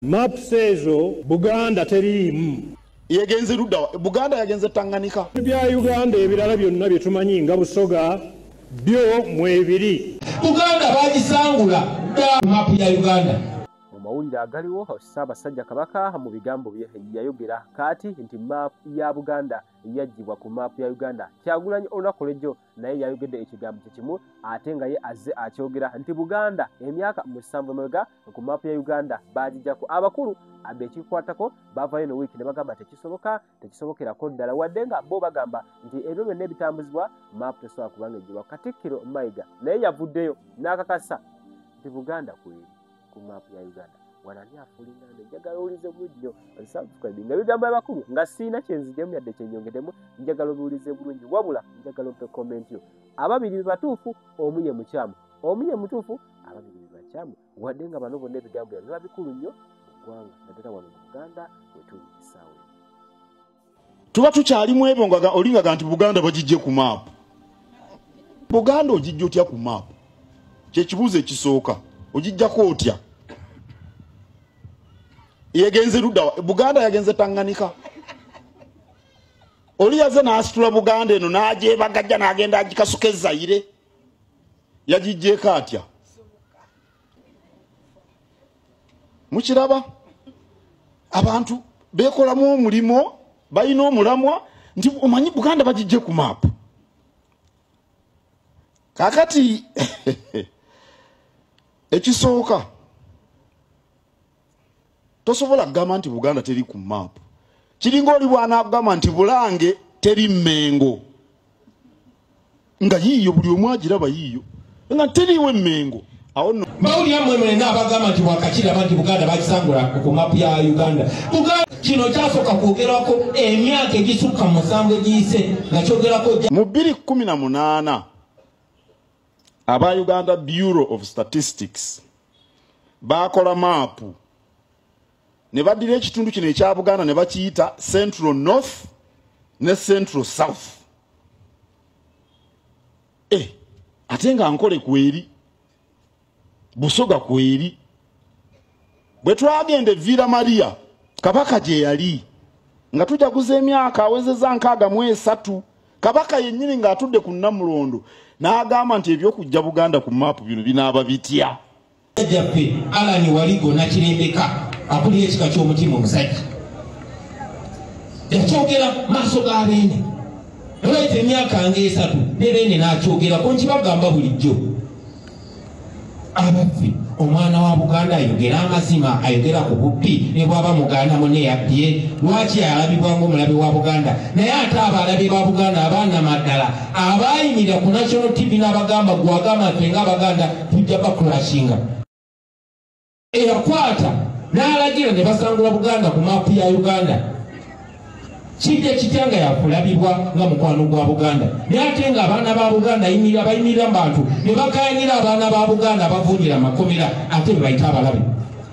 Maps ezo Buganda teriimu. Yegenze ludda Buganda, yagenze Tanganyika. Bya Uganda ebirala byonna bye tumanyi nga Busoga byo mwebiri. Buganda bagisangula dda mapu ya Uganda. Mu mawulire agaliwo, Ssaabasajja Kabaka mu bigambo bye yayogera kaati nti maapu ya Buganda yaggyibwa ku maapu ya Uganda. Kyagulanyi olunaku lw'ejjo naye yayogedde ekigambo kye kimu, ate nga ye azze akyogera nti Buganda emyaka 7 emabega ku maapu ya Uganda baagiggyako. Abakulu abekikwatako bavayo no wiiki ne bagamba tekisoboka, tekisobokerako ddala, wadde nga bo bagamba nti ebyo byonna ebitambuzibwa maapu tesobola kubanga eggyibwa. Katikkiro Mayiga naye yavuddeyo n'akakasa nti Buganda kweri ku maapu ya Uganda. Wanani afulinga njagala owulize bulungi nnyo, subscribe nga bigambo abakulu nga siina kye nzijemu yadde kyenyongeddemu, njagala obiwulize bulungi, wabula njagala ompe comment yo. Ababiri be batuufu, omu ye mukyamu, omu ye mutuufu, ababiri be bakyamu, wadde nga bano bonna ebigambo byabwe biba bikulu nnyo mu ggwanga, naddala wano mu Buganda wetuli essaawa eno. Tuba tukyalimu ebyo nga olingaga nti Buganda bagijje ku maapu. Buganda ogijja otya ku maapu? Kyekibuuzo ekisooka, ogijjako otya? Yegenze ludda Buganda, yagenze Tanganyika. Oli yaze n'asitula Buganda eno n'agyebagajja n'agenda agikasuka Ezaire, yagijjeeko atya? Mukiraba abantu beekolamu omulimo, balina omulamwa nti omanyi Buganda bagijje ku maapu. Kaakati ekisooka, tosobola kugamba nti Buganda teri ku maapu. Kiringa oli bw'anaakugamba nti Bulange teri Mmengo, nga yiiyo buli omu agiraba yiiyo, nga teriiwo Emmengo. Awo nno mawulire mmwe mwenna abagamba nti bwakakiraba nti Buganda bagisangula ku mapu ya Uganda. Buganda kino kyasooka kwogerwako emyaka egisukka 7 egiyise nga kyogerako. Mu 2018 aba Uganda Bureau of Statistics baakola maapu ne baddira ekitundu kino ekya Buganda ne bakiyita Central North ne Central South. Ate nga Nkole kweri, Busoga kweri. Bwe twagenda e Villa Maria, Kabaka gye yali nga tujaguza emyaka awezezza 63, Kabaka yennyini ng'atudde ku Nnamulondo n'agamba nti ebyokujja Buganda ku maapu bino binaaba bitya? Jjajjaffe Alani Waligo Nakirembeka akulira ekika ky'omutima omusajja yakyogera maaso ga Beene, olwayita emyaka nga 3 ne Beene n'akyogerako. Nkibagamba bulijjo, abaffe, omwana wa Buganda ayogera amazima, ayogera ku bubbi ne bwaba muganda munne yabbye. Lwaki alabibwa ng'omulabe wa Buganda? Naye ate abalabe ba Buganda abaana maddala abayimirira ku national TV n'abagamba gwagamba ffe ng'Abaganda tujja bakulashinga, eyakwata n'alagira ne basangula Buganda ku maapu ya Uganda, kijja kitya nga yakulabibwa nga mukwano gwa Buganda, naye ate nga abaana ba Buganda ayimirira, bayimirira mu bantu ne bakayanira abaana ba Buganda abavunjira amakomera, ate be bayita abalabe?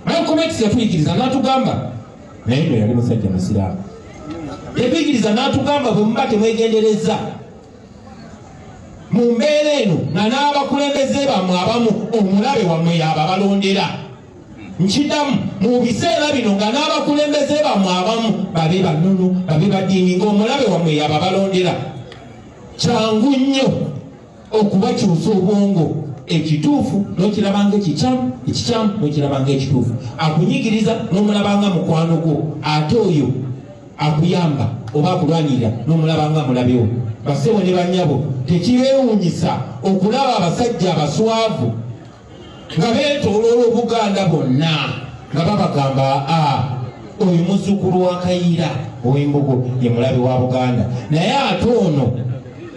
Malcolm X yatuyigiriza n'atugamba, naye no yali musajja musiraamu, yatuyigiriza n'atugamba bwe muba temwegendereza mu mbeera eno nga n'abakulembeze bammwe abamu omulabe wammwe yaba balondera. Nkiddamu, mu biseera bino nga n'abakulembeze bammwe abamu babe bannono, babe baddiini, ng'omulabe wammwe yaba balondera, kyangu nnyo okubakyusa obwongo. Ekituufu n'okirabanga ekikyamu, ekikyamu n'okirabanga ekituufu. Akunyigiriza n'omulabanga mukwano gwo, ate oyo akuyamba oba akulwanirira n'omulabanga mulabewo. Basebo ne bannyabo, tekibeewuunyisa okulaba abasajja abaswavu nga beetooloola Obuganda bwonna nga babagamba a oyo muzzukulu wa Kayiira ow'Embogo ye mulabe wa Buganda, naye ate ono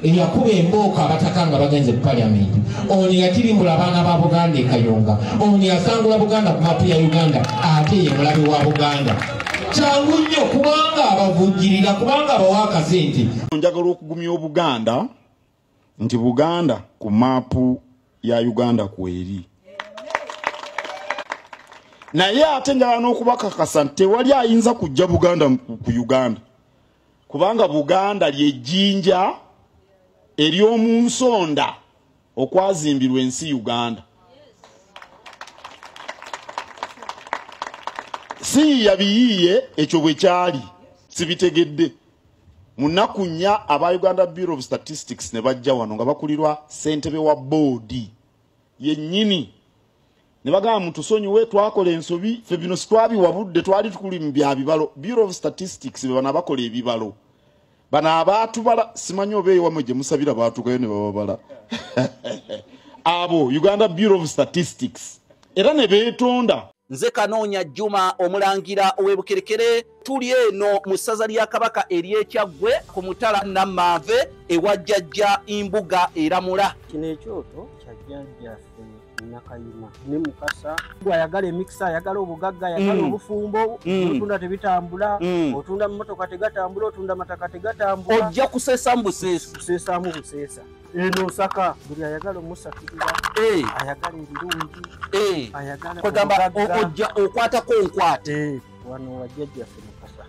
eyakuba embooko abataka nga bagenze ku Paliamenti, ono yatirimbula abaana ba Buganda e Kayunga, ono yasangula Buganda ku mapu ya Uganda, ate ye mulabe wa Buganda. Kyangu nnyo kubanga abavujjirira, kubanga abawa akasente. Njagala okugumya Obuganda nti Buganda ku maapu ya Uganda kweri, naye ate njagala n'okubakakasa nti tewali ayinza kujja Buganda ku Uganda, kubanga Buganda lyejjinja ery'omu nsonda okwazimbirwa ensi Uganda. Siyiya biyiiye ekyo bwe kyali sibitegedde. Mu nnaku 4 aba Uganda Bureau of Statistics ne bajja wano nga bakulirwa ssentebe wa boodi yennyini, ne bagamba mutusonyiwe, twakola ensobi, ffe bino sitwabiwabudde, twali tukuli mu bya bibalo. Bureau of Statistics be bano abakola ebibalo, bano abaatubala, simanyi oba ewammwe gye musabira baatuukayo ne bababala abo Uganda Bureau of Statistics, era ne beetonda. Nze Kanoonya Juma omulangira ow'Ebukerekere, tuli eno mu ssaza lya Kabaka ery'Ekyaggwe ku mutala Namanve ewa Jjajja Mbuga Eramula. Kino ekyoto kya jjajjaffe Nakayima ne Mukasa. Ayagala emikisa, ayagala obugagga, ayagala obufumbo, otunda tebitambula, otunda mmotoka tegatambula, otunda mataka tegatambula. Ojja kuseesa buseesa. Kuseesaamu buseesa. Eno Osaka buli ayagala omusakirira, ayagala ebirungi, ayagala kwegamba ojja okwatako nkwate. Wano wa jjajjaffe Mukasa.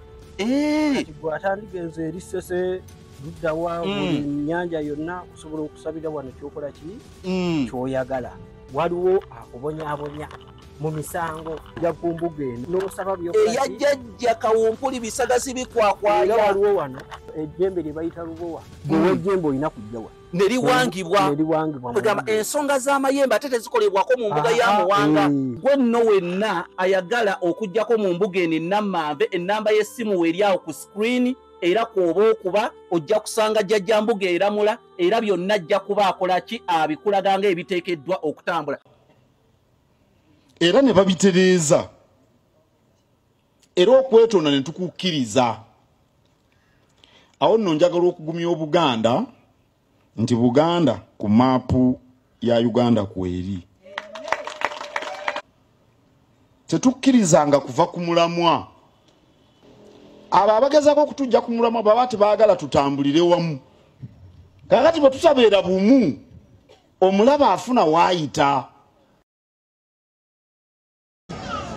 Kati gwe atandigenze eri Ssese luddawa buli nnyanja yonna osobola okusabira wano kyokola ki kyoyagala. Waliwo akubonyaabonya mu misango gya ku mbuga eno n'osaba by'okola. Eya jjajja Kawumpuli bisagazi bikwakwaya. Era waliwo wano ejjembe lye bayita lubowa. Gwe w'ejjembe olina kujja wano. Ne liwangibwa. Kwegamba ensonga z'amayembe ate tezikolebwako mu mbuga ya Muwanga. Gwe nno wenna ayagala okuggyako mu mbuga eno Namanve, ennamba y'essimu weeri awo ku screen, era kw'oba okuba ojja kusanga Jjajja Mbuga Eramula, era byonna ajja kuba akola ki abikulaga ng'ebiteekeddwa okutambula. Era ne babitereeza, era okwetonda ne tukukkiriza. Awo nno njagala okugumya Obuganda nti Buganda ku maapu ya Uganda kweri. Tetukkirizanga kuva ku mulamwa. Abo abagezaako okutujja ku mulamwa baba tebaagala tutambulire wamu. Kaakati bwe tutabeera bumu, omulaba afuna waayita.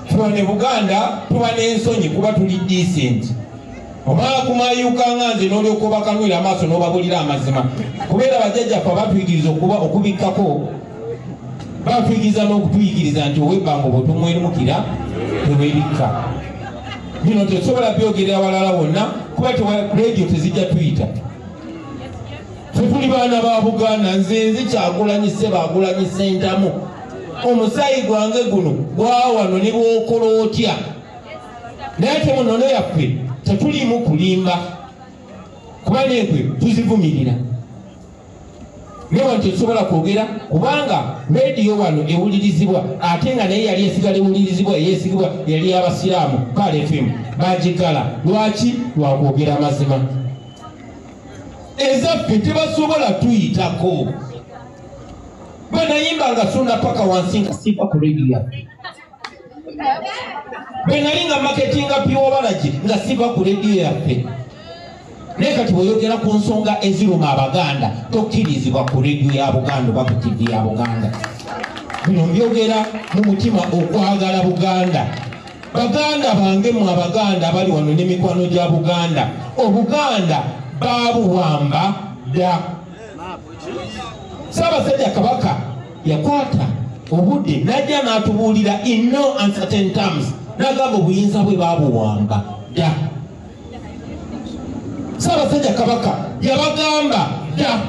Tuba ne Buganda, tuba n'ensonyi kuba tuli decent. Omala kumayuka nga nze n'olyoka obakanwira amaaso n'obabulira amazima. Kubeera bajjajjaffe abatuyigiriza okuba okubikkako, batuyigiriza n'okutuyigiriza nti ow'ebbanga bw'otomwerumukira teweebikka. Bino tetusobola byogerera walala wonna kuba rediyo tezijja tuyita. Ffe tuli baana ba Buganda, nze nze Kyagulanyi Ssebaagulanyi Ssentamu. Omusaayi gwange guno gwa wano ne bw'okola otya. Naye ate mu nnono yaffe tetuliimu kulimba, kuba n'enkwe tuzivumirira. Naye wano tetusobola kwogera kubanga rediyo wano ewulirizibwa, ate nga naye yali esigala ewulirizibwa, eyeesigibwa yali y'Abasiraamu Kale FM bagiggala. Lwaki? Lwakwogera amazima. Ezaffe tebasobola tuyitako. Bwe nayimba nga sunda paka wansi nga siva ku rediyo yaffe. Bwe nali nga maketinga piwobalagi nga siva ku rediyo yaffe. Naye kati bw'oyogera ku nsonga eziruma Abaganda tokkirizibwa ku rediyo ya Buganda oba ku TV ya Buganda. Bino mbyogera mu mutima okwagala Buganda. Baganda bange mmwe Abaganda abali wano n'emikwano gya Buganda, Obuganda baabuwamba dda. Ssaabasajja Kabaka yakwata obudde n'ajja n'atubuulira in no uncertain terms, n'agamba obuyinza bwe baabuwamba dda. Ssaabasajja Kabaka yabagamba dda.